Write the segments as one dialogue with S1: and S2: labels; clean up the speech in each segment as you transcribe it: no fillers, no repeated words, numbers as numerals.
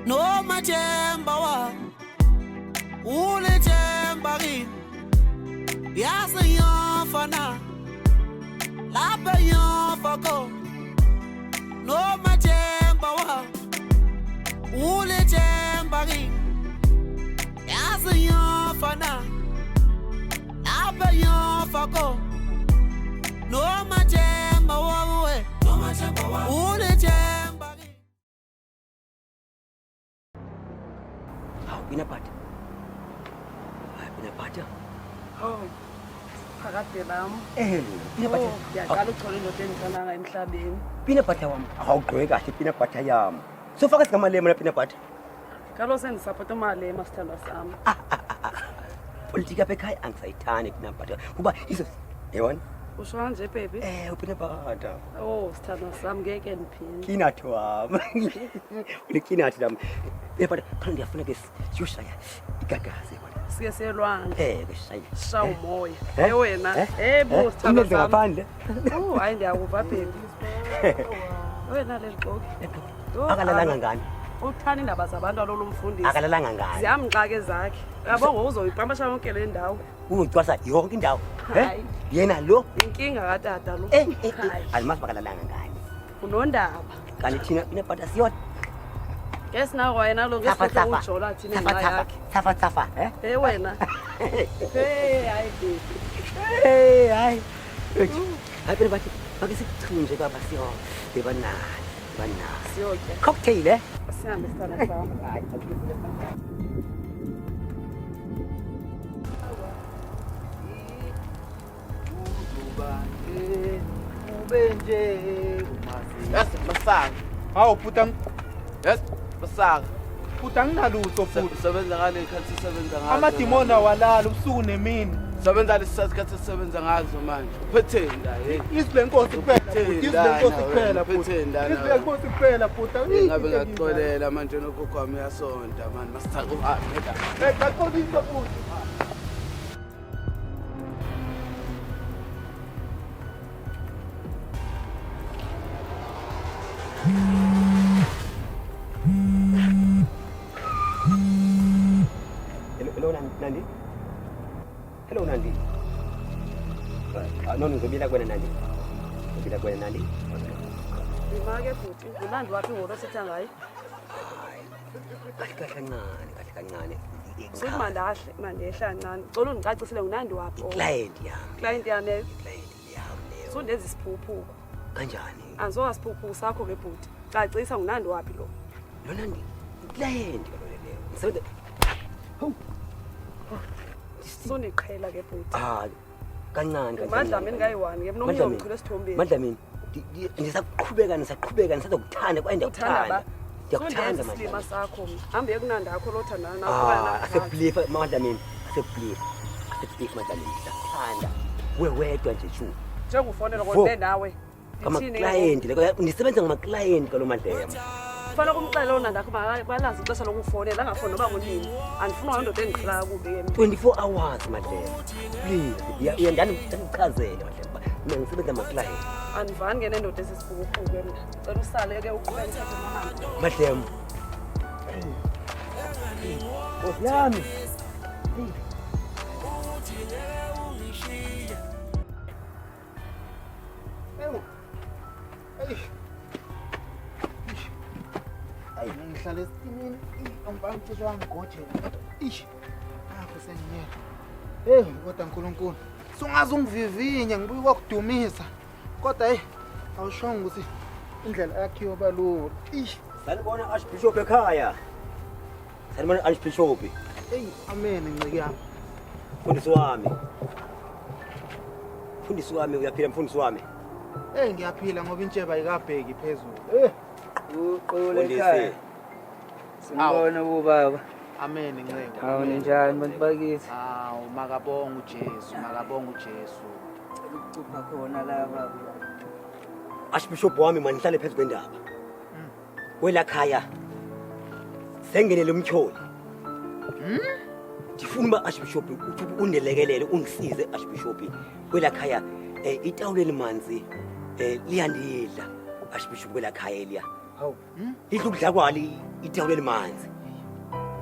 S1: Noma themba wami ulethemba kimi, yazi ngiyofa na lapho ngiyofa khona. Noma themba wami ulethemba kimi, yazi ngiyofa na lapho ngiyofa khona. Noma themba wami we, ulethemba kimi.
S2: Hawu peanut butter. Hayi peanut butter.
S3: Oh, phakade lam.
S2: Eh, peanut butter.
S3: Oh, ndiyaqala ukuthola indoda endithandanga emhlabeni.
S2: Peanut butter wami. Awugqoke kahle peanut butter yami. Sofaka sikamalema na peanut butter.
S3: Kaloku sendisapota uMalema sithandwa sami.
S2: Politika apha ekhaya angisayithandi peanut butter. Kuba izo yabona?
S3: Usho kanje baby?
S2: Eh, peanut butter.
S3: Oh, sithandwa sami ngeke ndiphinde.
S2: Peanut wami. Une-peanut lami. Peanut butter, khona ndiyafuna ke siyoshaya igagasi yabona.
S3: Sike siyelwandle.
S2: Eh, ke shaya.
S3: Sha umoya.
S2: Eh?
S3: Eh wena.
S2: Eh?
S3: Eh bo
S2: Eh?
S3: sithandwa
S2: Umlenze
S3: sami.
S2: ngaphandle.
S3: Oh, hayi ndiyakuva baby. Wena leli xoki. Oh,
S2: Akalalanga ngani?
S3: Uthanda iindaba zabantu alolu mfundisi.
S2: Akalalanga ngani?
S3: Ziyamxaka ezakhe. Uyabo ngoku uzoyipampasha yonke le ndawo.
S2: Uzocwasa yonke indawo. Eh?
S3: Hayi.
S2: Yena lo
S3: Inkinga katata lo.
S2: eh eh, eh.
S3: Hayi.
S2: Alimazi bakalalanga ngani.
S3: Unondaba.
S2: Kanti thina peanut butter siyodwa.
S3: Ke sinako wena lo
S2: Tsafa
S3: ngesikhathi
S2: tsafa.
S3: ujola thina
S2: Tsafa
S3: ngenxa
S2: tsafa.
S3: yakhe.
S2: Tsafa tsafa, eh?
S3: Eh wena. Hey hayi baby.
S2: Hey, hayi. Wethu. Hayi phela bathi make sikuthunje baba siyo. Bebanani, banani.
S3: Siyotya.
S2: Cocktail eh?
S3: Sihambe sithandwa sami.
S2: Hayi.
S4: Yazi masaka.
S5: Hawu bhuti
S4: Yazi masaka.
S5: bhuti anginalutho bhuti.
S4: Usebenza ngale khathi usebenza ngazo.
S5: Amadimoni awalali ubusuku nemini.
S4: Sebenza lesi sikhathi esisebenza ngazo manje. Uphetheni la hey.
S5: Izwi lenkosi kuphela bhuti, izwi lenkosi kuphela bhuti.
S4: Uphetheni la.
S5: Izwi lenkosi kuphela bhuti.
S4: Ngabe ngakuxolela manje nogogo wami uyasonta manje masithaka uhambe la.
S5: Eh, ngaxolisa bhuti.
S2: Hello, hello Nandi. Hello Nandi. Ah, no, ngizobila kuwena Nandi. Ngizobila kuwena Nandi.
S3: Yima ke bhuti, ngulandi waphi ngolo sitha ngaye?
S2: Kahle kahle kancane, kahle kancane.
S3: Suthi mandahle, mandehla kancane. Cela undicacisele ngunandi waphi?
S2: Client yami.
S3: Client yami leyo.
S2: Client yami leyo.
S3: Sundenza isiphukuphuku.
S2: Kanjani?
S3: Andisoka siphukuphuku sakho ke bhuti. Cacisa ngunandi waphi lo?
S2: Lo Nandi, client kaloku leyo. Ngisebenza. Hawu.
S3: Sundiqhela ke bhuti.
S2: Ah, kancane kancane.
S3: Madlamini kayi-one ke mna omnye
S2: Madlamini.
S3: womchula esithombeni.
S2: Madlamini, ndisaqhubeka ndisaqhubeka ndisazokuthanda kwaye
S3: Uthanda ba?
S2: ndiyakuthanda. Ndiyakuthanda
S3: Sundenza isilima
S2: Madlamini.
S3: sakho mna. Hambe yekunandi akho lothandana nakho
S2: Ah,
S3: okanye nakho.
S2: aseblifa Madlamini, aseblifa. Aseblifa Madlamini, ndiyakuthanda. Wewedwa nje shu.
S3: Njengofonela
S2: Vo.
S3: kodwa nawe. Ndithini ke ngoku?
S2: Ngamaklayenti, ndisebenza ngamaklayenti kalo Madlema.
S3: Kufanele kumxelele onandi akho balazi ixesha lokufonela angafoni noba kunini. Andifuni ndoda endiqhela kakubi ke mna.
S2: 24 hours Madlema. Please, ndanichazele Madlema uba mina ngisebenza ngamaklayenti.
S3: Andivani ke nendoda esisiphukuphuku ke mna. Cela usale ke uqhubeke uthathe amahamba.
S2: Madlema. Nkosi yami.
S5: Ayi ngihlala esitimini, umfana cishe wangigojela kodwa ish. Nakho senginyela. Hey kodwa Nkulunkulu, sungaze ungivivinye ngibuye kwakudumisa. Kodwa hey awushongo ukuthi indlela yakhiwe balula. Ish.
S2: Sanibona Archbishop ekhaya. Sanibona Archbishop.
S5: Hey amen nciki yami.
S2: Mfundisi wami. Mfundisi wami uyaphila mfundisi wami.
S5: Hey ngiyaphila ngoba intsheba ayikabheki phezulu. Eh
S6: Uqule
S2: Mfundisi.
S6: ekhaya. Simbona ubaba.
S5: amen nciki.
S6: Hawu ninjani bantu bakithi?
S5: Hawu makabonga uJesu, makabonga uJesu.
S6: Cela ukucupha khona la baba.
S2: Archbishop wami manihlale phezu kwendaba. Kwela khaya sengenele umtyholi. Ndifuna uba Archbishop uthi undelekelele ungisize Archbishop kwela khaya itawula elimanzi liyandidla Archbishop kwela khaya eliya.
S6: Hawu.
S2: Idla ukudla kwali ithawula elimanzi.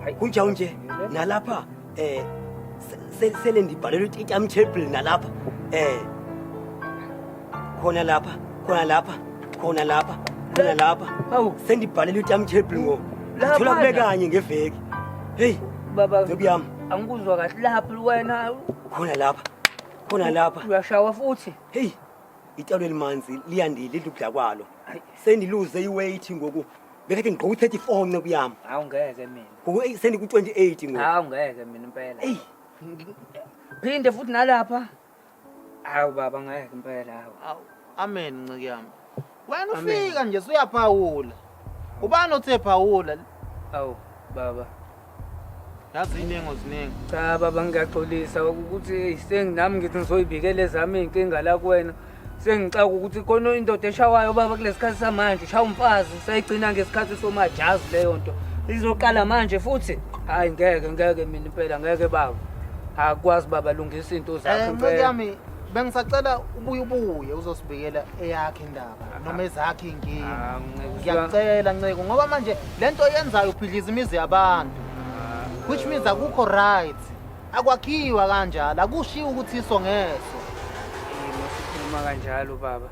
S6: Hayi.
S2: Kunjalo nje nalapha sele ndibhalelwe i-timetable nalapha khona lapha khona lapha khona lapha khona lapha.
S6: Hawu.
S2: Sendibhalelwe i-timetable ngo
S6: Lapha
S2: thola kube
S6: na?
S2: kanye ngeveki. Hey,
S6: Baba,
S2: nceku yami.
S6: Angikuzwa kahle lapha wena.
S2: Khona lapha khona lapha.
S6: Uyashawa futhi.
S2: Hey, itawulo elimanzi liyandile, lidla ukudla kwalo.
S6: Hayi.
S2: Sendiluze i-weight ngoku, bekade ngigqoka u-34, nceku yami.
S6: Hawu, ngeke mina.
S2: Ngoku eyi, sendiku-28 ngoku.
S6: Hawu, ngeke mina impela.
S2: Eyi.
S6: Phinde futhi nalapha. Hawu baba, ngeke impela, hawu.
S5: Awu, amen nciki yami. Wena
S6: Amen.
S5: ufika nje suyaphawula. Ubani othe phawula?
S6: Hawu baba.
S5: Yazi inengo ziningi.
S6: Cha baba, ngiyaxolisa ukuthi eyi, senginami ngithi ngizoyibikela ezami iy'nkinga la kuwena. Sengixaka ukuthi khona indoda eshawayo baba kulesikhathi samanje, ushaya umfazi usayigcina ngesikhathi somajazi leyo nto. Izoqala manje futhi. Hayi ngeke, ngeke mina impela, ngeke baba. Akwazi baba, lungisa into zakho
S5: Nciki
S6: impela.
S5: yami, bengisacela ubuye ubuye uzosibikela eyakhe indaba noma ezakhe iy'nkinga.
S6: Ah, Nceki,
S5: Ngiyakucela Nceki, ngoba manje lento oyenzayo ubhidliza imizi yabantu. Which means akukho right. Akwakhiwa kanjalo, akushiwo ukuthi iso ngeso.
S6: Masikhuluma kanjalo baba.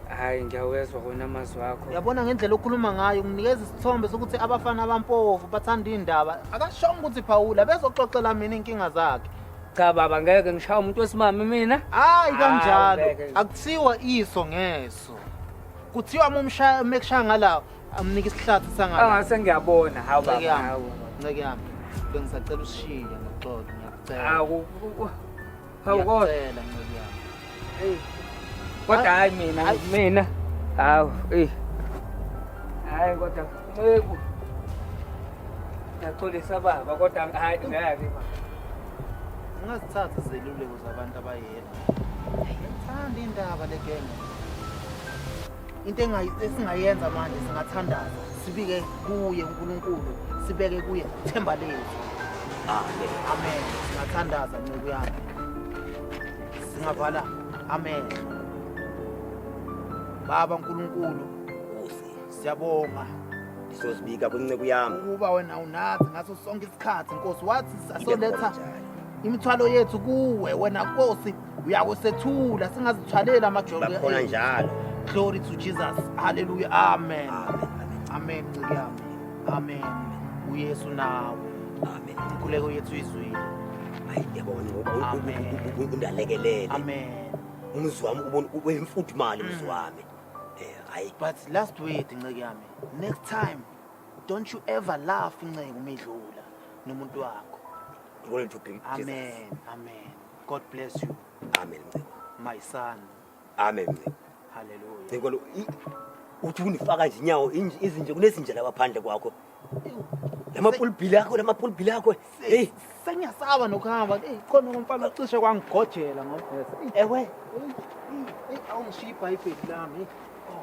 S6: Hayi, ngiyawezwa kona amazwi akho.
S5: Uyabona ngendlela okhuluma ngayo nginikeza isithombe sokuthi abafana abampofu bathanda iy'ndaba. Akashongo ukuthi phawula, bezoxoxela mina iy'nkinga zakhe.
S6: Cha baba, ngeke ngishaya umuntu wesimame mina.
S5: Hayi kanjalo,
S6: Hawu, ngeke.
S5: akuthiwa iso ngeso. Kuthiwa uma umshaya mekushaya ngala, amnika isihlathi sangala.
S6: Angase ngiyabona, hawu
S5: Nceki
S6: baba,
S5: yami,
S6: hawu.
S5: nceki yami, bengisacela usishiye ngoxolo, ngiyakucela.
S6: Hawu, hawu kodwa.
S5: Ngiyakucela nceki yami.
S6: Eyi. Kodwa hayi mina, mina. Hawu, eh. Hayi kodwa Nceku. Ngiyaxolisa baba, kodwa hayi ngeke baba.
S5: Ungazithathi izeluleko zabantu abayedwa. Ngithanda indaba le genge. Into esingayenza manje, singathandaza, sibike kuye uNkulunkulu, sibeke kuye ithemba lethu.
S2: Amen.
S5: Amen. Singathandaza nceku yami. Singavala amehlo. Baba uNkulunkulu,
S2: Nkosi,
S5: siyabonga
S2: ndizozibika kwinceku yami.
S5: Ukuba wena unathi ngaso sonke isikhathi Nkosi. Wathi
S2: Ibe
S5: sasoletha
S2: khona njalo.
S5: Imithwalo yethu kuwe wena Nkosi, uyakusethula singazithwalela amajoko.
S2: Bakhona njalo.
S5: Glory to Jesus. Hallelujah. Amen.
S2: Amen. Amen.
S5: Amen nciki yami. Amen. uYesu nawe.
S2: Amen.
S5: Inkuleko yethu izwile.
S2: Hayi, ngiyabona ngoba
S5: Amen.
S2: undalekelele.
S5: Amen.
S2: Umuzi wami ubona uyimfudumali umuzi wami. Hayi.
S5: But last word nciki yami. Next time don't you ever laugh nciki umidlula nomuntu wakho.
S2: Glory to Jesus.
S5: Amen. Amen. God bless you,
S2: Amen Nciko.
S5: My son.
S2: Amen Nciko.
S5: Hallelujah.
S2: Nciko lo uthi unifaka nje inyawo izinje kunezinja lapha phandle kwakho. Lamapulubhili akho, lamapulubhili akho. Hey,
S5: Sengiyasaba nokuhamba. Hey, khona umfana cishe kwangigojela ngoba. Ewe. Hey, awungishiya iBhayibheli lami. Oh.